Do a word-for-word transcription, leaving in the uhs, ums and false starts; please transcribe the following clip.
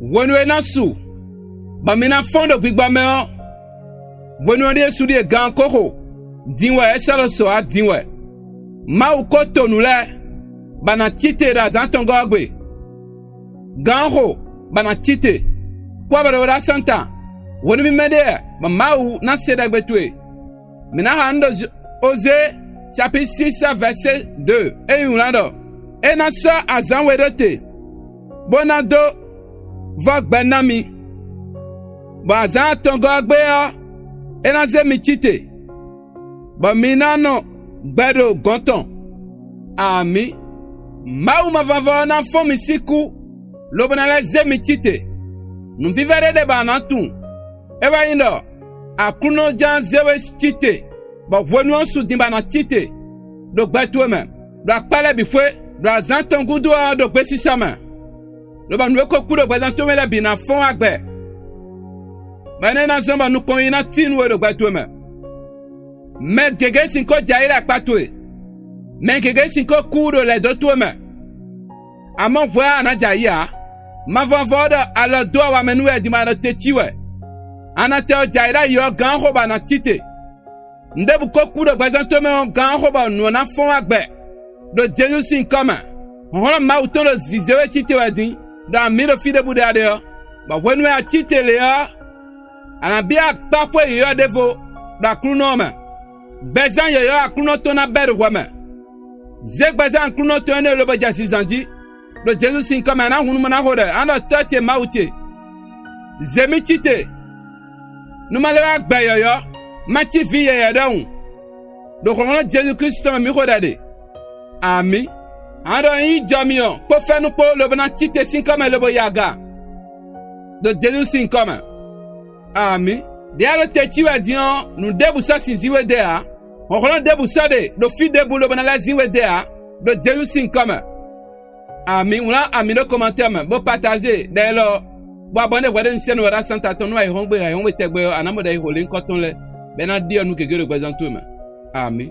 Hwenu e ná su, bɔ mi ná fɔ́n ɖo gbigbɔ mɛ ɔ́, hwenu ɔ́ ɖíe suɖíe gan ɔ́ ko xo, din wɛ é sɔ́ ɖo sɔ ǎ, din wɛ. Mawu ko to nǔ lɛ́ɛ, bɔ a nǎ cí te ɖo azǎn atɔngɔ́ ɔ́ gbe. Gan ɔ́ xo, bɔ a nǎ cí te, kú ɔ́ bɔ ɖo ɖo asán tɔn, hwenu mímɛ́ ɖé wɛ, bɔ Mawu ná se ɖagbe towe. Mǐ ná xa nǔ ɖo Ozée sapíti six vɛ̌sé dó e nyí wlán ɖɔ: É ná sɔ́ azǎn we ɖó te, bó ná dó vɔ́ gbɛ ná mi, bɔ azǎn atɔngɔ́ ɔ́ gbe ɔ́, é ná zé mi cí te, bɔ mi ná nɔ gbɛ ɖo gɔ̌n tɔn. Amǐ. Mawu mavɔvɔ ɔ́ ná fɔ́n mi sín kú, lobo ná lɛ́ zé mi cí te. Nǔvívɛ́ ɖé ɖě bɔ a nǎ tunwun; é wɛ nyí ɖɔ Aklúnɔján zé we cí te, bɔ hwenu ɔ́ su din bɔ a nǎ cí te ɖo gbɛ towe mɛ, ɖo akpá lɛ́ɛ bǐ xwé, ɖo azǎn tɔn gúdo ɔ́ ɖo gbesisa mɛ, lobɔ nǔ e ko kú ɖo gbɛzán towe mɛ lɛ́ɛ bǐ ná fɔ́n wá gbɛ, bɔ énɛ́ ná zɔ́n bɔ nukɔn yi ná tín nú we ɖo gbɛ towe mɛ. Mɛ gěgé sixó jɛ ayǐ ɖo akpá towe; mɛ gěgé sixó kú ɖo lɛ̌ dó towe mɛ. Amɔ̌ hwɛ ɔ́, a nǎ jɛ ayǐ ǎ. Mavɔvɔ ɔ́ ɖɔ alɔ dó awa mɛ nú wɛ din bɔ a nɔ te cí wɛ. Anatɛ ɔ́ jɛ ayǐ ɖo ayǐ ɔ́ gán xo bɔ a nǎ cí te. Nǔɖěbǔ ko kú ɖo gbɛzán towe mɛ ɔ́ gán xo bɔ nǔ ɔ́ ná fɔ́n wá gbɛ ɖo Jezu sín nyǐkɔ mɛ. Hlɔ̌nhlɔ́n Mawu tɔn ɖo zǐzé we cí te wɛ din, ɖo amǐ ɖo fí ɖěbǔ ɖe a ɖe ɔ́, bɔ hwenu e a cí te lě ɔ́, a nǎ byɔ́ akpá xwé yɔ̌yɔ́ ɖěvo ɖo Aklúnɔ ɔ́ mɛ. Gbɛzán yɔ̌yɔ́ Aklúnɔ tɔn ná bɛ́ ɖo hwɛ mɛ. Zě gbɛzán Aklúnɔ tɔn énɛ́ lobo jɛ zǐnzán jí, ɖo Jezu sín nyǐkɔ mɛ a nǎ hun nú mɔ ná xo ɖɔ: ‘A nɔ Tɔ́ ce Mawu ce, zě mì cí te, nú má lɛ́ wá gbɛ yɔ̌yɔ́, má cí vǐ yɛ̌yɛ́ ɖɔhun.’ Ɖo hlɔ̌nhlɔ́n Jezu Klísu tɔn mɛ mǐ xo ɖɛ ɖe. Amǐ. A ɖɔ un yí jɔ mi ɔ́ kpó fɛ́nú kpó lobo ná cí te sín kɔ́ mɛ lobo yi aga, ɖo Jezu sín nyǐkɔ mɛ. Amǐ. Ɖě a ɖo te cí wɛ din ɔ́, nǔ ɖěbǔ sɔ́ sin zí we dó ǎ; hlɔ̌nhlɔ́n ɖěbǔ sɔ́ ɖe ɖo fí ɖěbǔ lobo ná lɛ́ zín we dó ǎ, ɖo Jezu sín nyǐkɔ mɛ. Amǐ. Wlán amǐ ɖo kɔmantɛ́ mɛ, bó patáze ɖɛ élɔ́, bó abɔ́ ɖe hwɛɖénu sɛ́n wɛ ɖo asán ta tɔn nú ayǐhɔ́ngbe ayǐhɔ́ngbe tɛgbɛ ɔ́, a nǎ mɔ ɖɛ e xo lě nyǐkɔ tɔn lɛ́ɛ, bɔ é ná ɖyɔ́ nú gěgé ɖo gbɛzán towe mɛ. Amǐ.